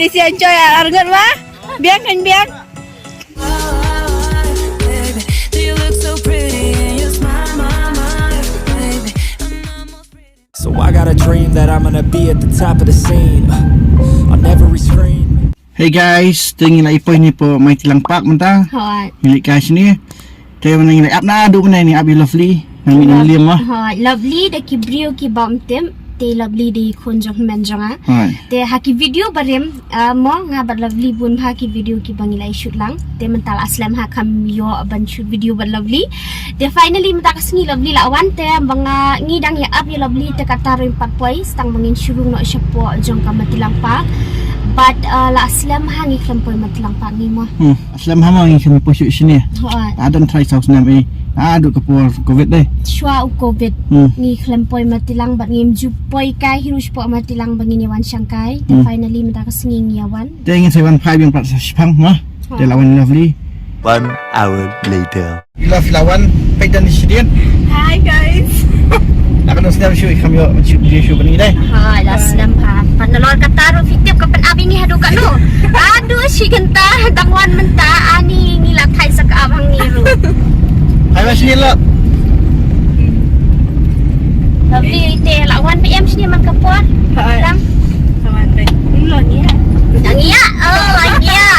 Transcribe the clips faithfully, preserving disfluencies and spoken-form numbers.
Ti sian coy ar ngut ma. Biang kan biang. So I got a dream that I'm gonna be at the top of the scene. Uh, on every screen. Hey guys, te ngi la ïa poi hangne hapoh Maitilang Park mynta. Hooid. Ngi leit kai shane. Te mynta ngi la ap naduh mynne, ngi ap ïa Lovely. Nang mih na Liam ma. Hooid, Lovely da ki briew kiba ym tip. Te Lovely dei khun jong hynmen jong nga. Hooid. Te ha ki video barim, ah, mo nga bad Lovely bun bha ki video kiba ngi la ïa shoot lang. Te mynta la slem ha kham ïoh ban shoot video bad Lovely. Te finally mynta ka sngi Lovely la wan, te ba nga, ngi dang ïa ap ïa Lovely te kata ruh ym pat poi, tang ba ngin shu rung noh shapoh jong ka Maitilang Park. But, ah, la slem ha ngi khlem poi Maitilang Park ngi mo. Hmm. Slem ha mo ngi khlem poi shuh shane. Hooid. Naduh trai saw snem eh. Naduh ka por covid dei. Shuwa u covid. Hmm. Ngi khlem poi Maitilang bad ngim ju poi kai hi ruh shapoh Maitilang ba ngin ïa wan shangkai. Te, hmm, finally mynta ka sngi ngi ïa wan. Te ngin sa wan phai biang pat sa shipang mo. Hooid. Te la wan Lovely. One hour later. Ila phi la wan peit da ni shadien. Hi guys. Naka nus nem shu kham ïoh shu video shu bani dai. Ha, la slem ha. Pan nalor kata ruh phi tip ka pynap ïa ngi haduh katno. Haduh shi kynta dang wan mynta ani ngi la thait sa ka ap hangne ruh. Hai ma shini la. Tapi te la wan phi em shini man ka por. Hai. Lang. Kawan dai. Lo ni ha. Dang ïa. Oh, ïa.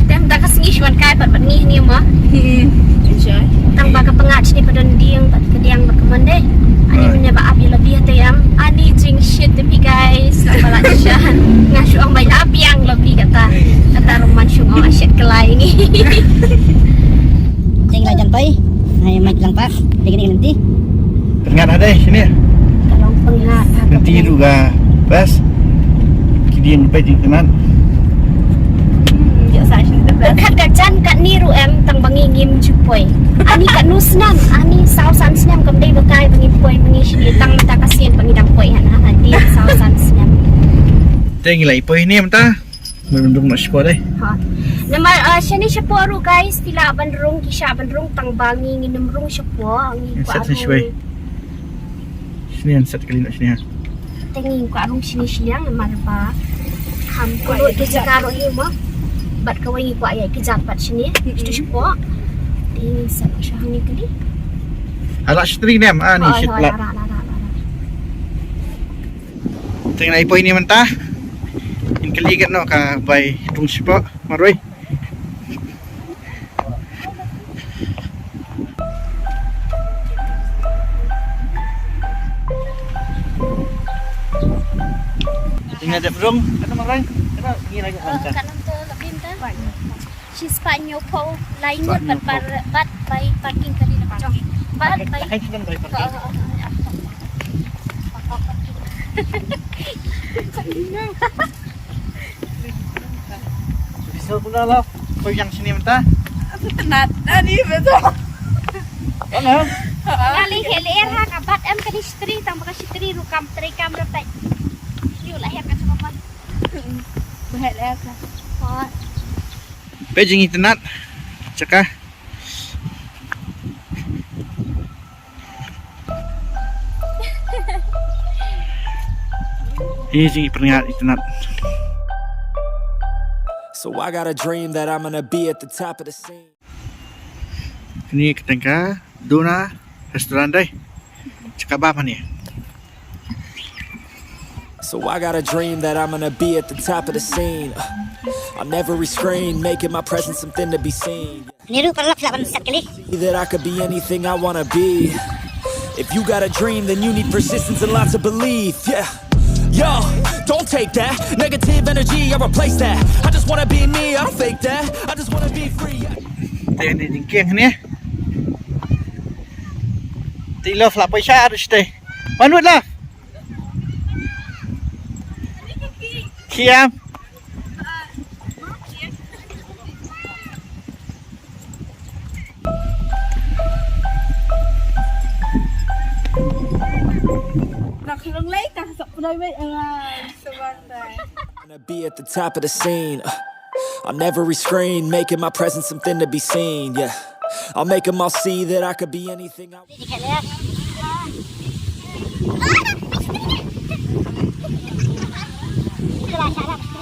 Te mynta ka sngi shu wan kai pat bad ngi hangne mo. Hmm. Enjoy. Tang ba ka pyngngad shane pat don dieng bad ka dieng bad ka mon dei. Ani mynne ba ap ïa Lovely te ïa. Ani jingshit te phi guys. Tang ba la shan. Nga shu ong ba ïa ap ïa Lovely kata. Kata ruh man shu ong shet ka lai ngi. Te ngi la jan poi. Hai Maitilang Park. Te kane ka lynti. Pyngngad ha dei shane. Ka long pyngngad ha ka. Lynti ruh ka best. Ki dien peit ki pyngngad. Hmm, ïa sa shane the best. Pyrkhat ka jan katne ruh em tang ba ngi ngim ju poi. Ani katno snem, ani saw san snem kam dei ba kai ba ngim poi ba ngi shane tang mynta ka sien ba ngi dang poi hana ha dien saw san snem. Te ngi la ïa poi hangne mynta. Ngi rung noh shapoh dei. Ha. Namar, ah, shane shapoh ruh guys, phi lah ban rung, ki shah ban rung tang ba ngi ngin ym rung shapoh, ngi kwah rung. Shane ngi set kali noh shane ha. Te ngi kwah rung shane shiliang namar ba kham kylluid ki jaka ruh hi mo. Bad kawei ngi kwah ïa ki jaka pat shane. Shatu shapoh. Te ngi set sha hangne kali. Ala shatri nem ani shit plat. Te ngi la ïa poi hangne mynta. Ngin kylli katno ka bai rung shapoh marwei. Te ngi la dep rung katno marwei. Katno ngi la ïa. Shi spah hynñiew phew lai ngut bad bai parking kali na jong. Bad bai. Biso kuna la. Ko yang sini mynta. Tenat tadi betul. Ano? Kali hele ha ka bat em kali shatri tang baka shatri rukam trei kam rapat. Yu lahir ka cuma. Behet lahir ka. Pot. Peit jingitynnad. Jaka. Hi jingitynnad. So I got a dream that I'm gonna be at the top of the scene. Kane ka teng ka Dona Restaurant dei. Jaka ba mane. So I got a dream that I'm gonna be at the top of the scene. Uh, on every screen, making my presence something to be seen. Ni ruh paralok sila ban set kali. That I could be anything I wanna be. If you got a dream, then you need persistence and lots of belief. Yeah. Yo, don't take that negative energy, I replace that. I just wanna be me, I don't fake that. I just wanna be free. Yeah. Te ni jingkieng ni. Te love la paisa harus te. Manut lah. Kiam. Nak long lai tang sok pnoi mai, ah, sebentar. Gonna be at the top of the scene. Uh, on every screen, making my presence something to be seen. Yeah, I'll make 'em all see that I could be anything I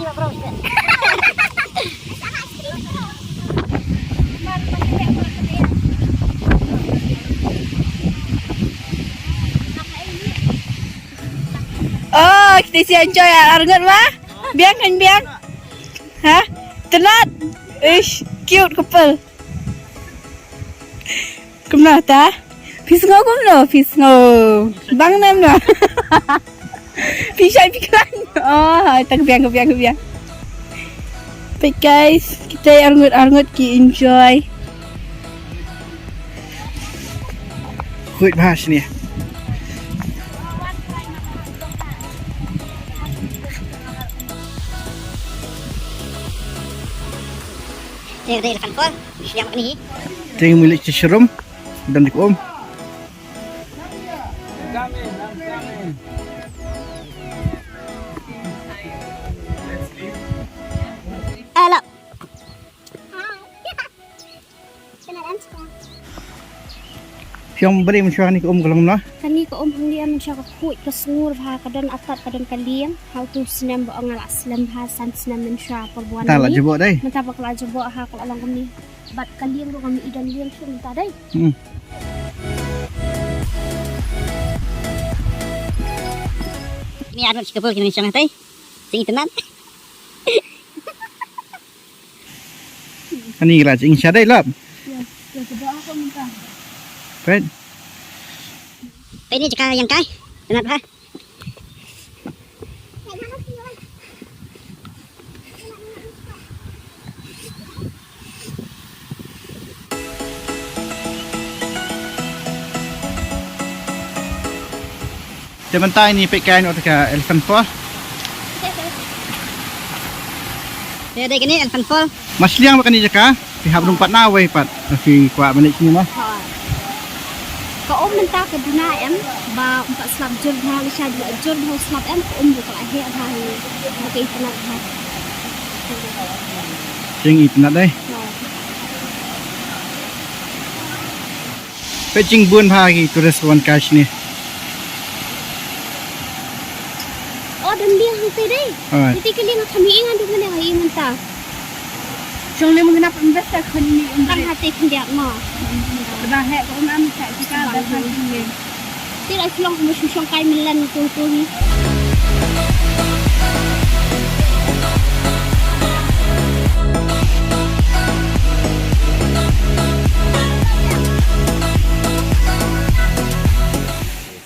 Oh, kita isi enjoy ya, arngut ma. Biang kan biang. Ha? Tenat. Ish, cute couple. Kumno ta? Phi sngew kumno? Phi sngew bang nem no? Phi shai phi khlaiñ. Oh, ta ka biang, ka biang, ka biang. Peit guys, kita arngut arngut ki enjoy. Khuid bha shane. Te ka dei elephant fall. Shiliang kani hi. Te ngi mih leit sha shrum. Don dei ka um. Hello. Phi ong balei mynshuwa kane ka um ka long kumno? Kane ka um hangne mynshuwa ka khuid ka sngur bha, ka don atat ka don ka lieng. Ha utu u snem ba ong nga la slem bha, san snem mynshuwa por ba wan. Ta la jabok dei. Mynta ba ka la jabok ha ka la long kumne. Bad ka lieng ruh ngam i don lieng shuh mynta dei. Hmm. Kine arngut shi couple kine shong hatai. Jingïatynnad. Ani la jing sha dei lap. Peit. Peit ni jaka ïeng kai. Tynnad bha. Te mynta ini peit kai noh te ka elephant fall. Te dei kane elephant fall. Mas liang ba kane jaka. Phi hap rung pat na wei pat. Phi kwah ban leit sini ma. Ka um mynta ka duna em ba um pat slap jur bha, lisa jur bha slap em ka um ruh ka la heh bha hi. Ba ka itynnad bha. Jingïatynnad dei. Peit jingbun bha ki tourist wan kai shane. Oh, don lieng hangtei dei. Alright. Hangtei ka lieng ha kham ïing, ngan duh mynne ha ïing mynta. Shong lieng mynta pynbes ka khun ni. Tang hangtei khyndiat mo. Ba heh ka um am ka ka ba khun ni. Te la shlong mo shu shong kai mynlen tu tu ni.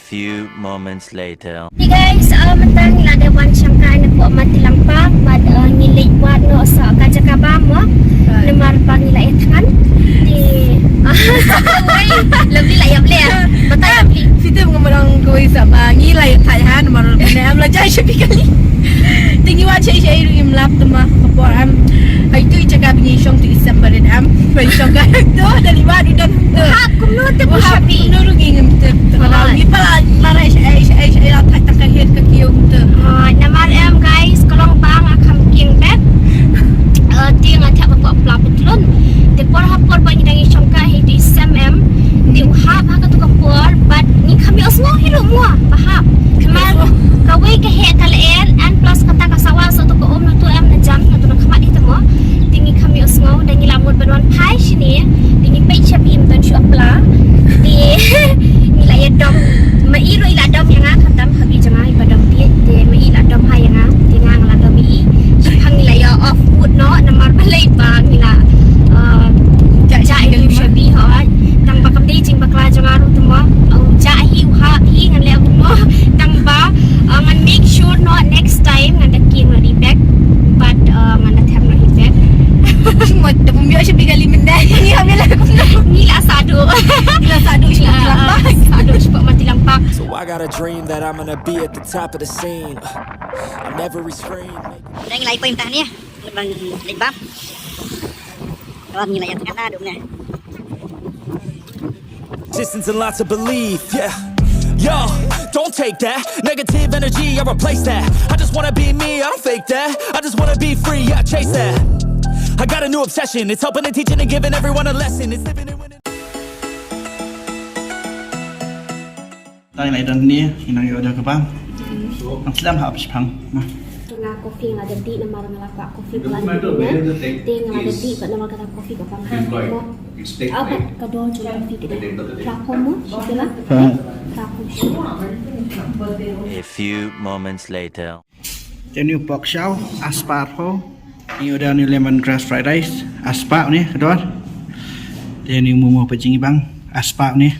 Few moments later. Hey guys, uh, mynta ngi la dep wan shong kai na pdeng Matilang Park, bad, uh, ngi leit wad noh sa ka jaka ba mo. Namar ba ngi la ïa thngan. Te, uh, Lovely la ïa bleh. Mynta Lovely. Site ngam long kawei sa ba ngi la ïa thait ha namar ne am la jai sha phi kali. Te ngi wan shai shai ruh ngim lap te ma ka por am. Hai tu i jaka ba ngi shong tu i sem barit am. Ba ngi shong kai tu da liwa du don tu. Hap kumno te bu shabi. Kumno ruh ngi ngim tip te ka dau ngi pala la rai shai shai shai la thait tang ka het ka kiew tu. Ah, namar em guys, ka long ba nga kham kieng bet. Eh, te nga thep ba pop pla petlun. Te por ha por ba ngi dang i shong kai hi tu i sem em. Te u hap ha ka tu ka por, bad ngi kham ïohsngew hi ruh mo, ba hap. Namar kawei ka heh ka lyer, and plus kata ka sawa sa tu ka um na tu em na jam, na tu na khmat hi te mo. Te ngi kham ïohsngew, da ngi la mut ban wan phai shane, te ngi peit sha bym don shuh pla. Te ngi la ïa dom, ma i ruh i la dom ïa nga khamtam, haba i jong nga i ba dom te, te ma i la dom ha ïa nga, te nga nga la dom ïa i. Shaphang ngi la ïa off foot noh, namar balei ba ngi la, uh, jah ïa u shabi hooid. Tang ba kam dei jingbakla jong nga ruh te mo. U jah hi u hap hi ngan leh kumno. Tang ba, uh, ngan make sure noh next time ngan da kiew noh ri bek. Bad, uh, ngan da them noh ri bek. Mo te bym ïoh shabi kali mynta. Ngi hap ïa la kumno. Ngi la sah duh. Ngi la sah duh shaphang Matilang Park. Sah duh shaphang Matilang Park. So I got a dream that I'm gonna be at the top of the scene. I'll never restrain. Dang lai poi mynta ne. Bang leit bam. Bam ngi la ïa tengah na dum ne. Resistance and lots of belief, yeah. Yo, don't take that negative energy, I replace that. I just wanna be me, I don't fake that. I just wanna be free, yeah, chase that. I got a new obsession, it's helping and teaching and giving everyone a lesson. It's living and winning. Tang ïa don ni, ïa nang ïa order kebab. Nang slem hap shipang. Nah. Tengah ko Coffee nga la dep dih namar nga la kwah coffee palat ne. Te nga la dep dih bad namar kata coffee ka pang ha mo. Aw pat ka dor jong coffee te. Phra phew mo, shipela. Phra phew. A few moments later. Te une u pork shaw, ar spah arphew. Une u da une u lemon grass fried rice, ar spah une ka dor. Te une u momo pat jingibang, ar spah une.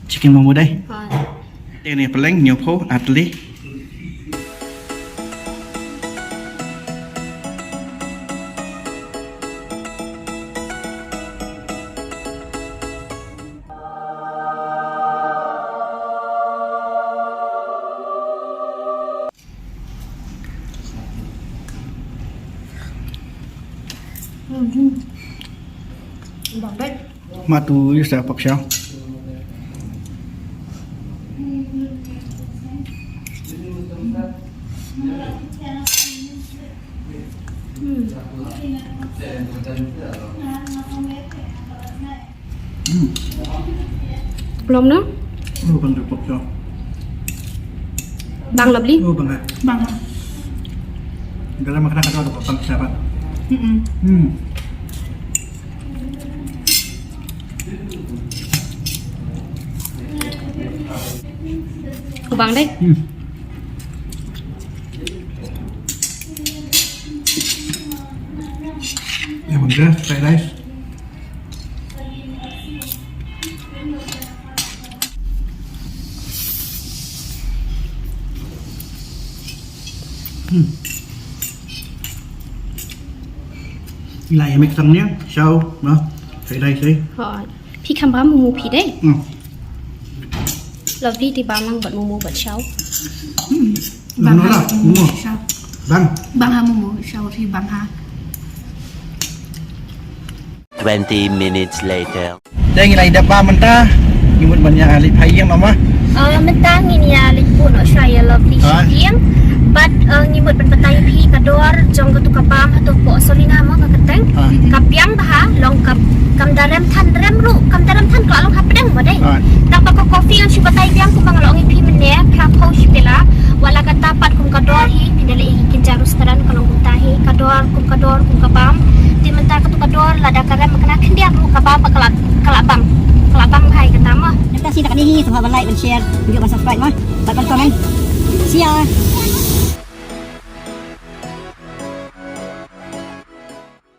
Chicken momo dei. Te une u pylleng, hynñiew phew, ar tylli. Matu yu sa pork shaw. Belum no? Oh, bang jepok so. Bang Lovely? Oh, bang. Bang. Dalam makanan kata ada bang siapa? Hmm. Ku bang deh. Hmm. Lemon grass, fried rice. Hmm. Ila ya mek sang nia, shaw, no? Fried rice, eh? Hooid. Phi kham bam momo phi dei? Hmm. Lovely te bam lang bad momo bad shaw. Hmm. Bang ha momo. Bang. Bang ha momo shaw phi bang ha. Twenty minutes later. Te ngi la dep bam mynta. Ngi mut ban ïa leit phai ïing noh ma. Mynta ngin ïa leit buh noh shuwa ïa Lovely sha ïing. Bad ngi mut ban batai phi ka dor jong katu ka bam hato poh Solina mo ka kyrteng. Ka biang bha ha long ka kam da rem than rem ruh kam da rem than ka la long hapdeng mo dei. Tang ba ka coffee ngan shu batai biang kumba nga la ong ïa phi mynne phra phew shipela. Wat la kata pat kum ka dor hi phi da leh hi kin ja restaurant ka long kumta hi ka dor kum ka dor kum ka bam. Te mynta katu ka dor lada ka rem kane khyndiat ruh ka bam ba ka la ka la bang ka la bang bha ïa kata mo. Mynta shi da kane hi sngewbha ban like ban share ban subscribe mo. Bad ban comment. See ya.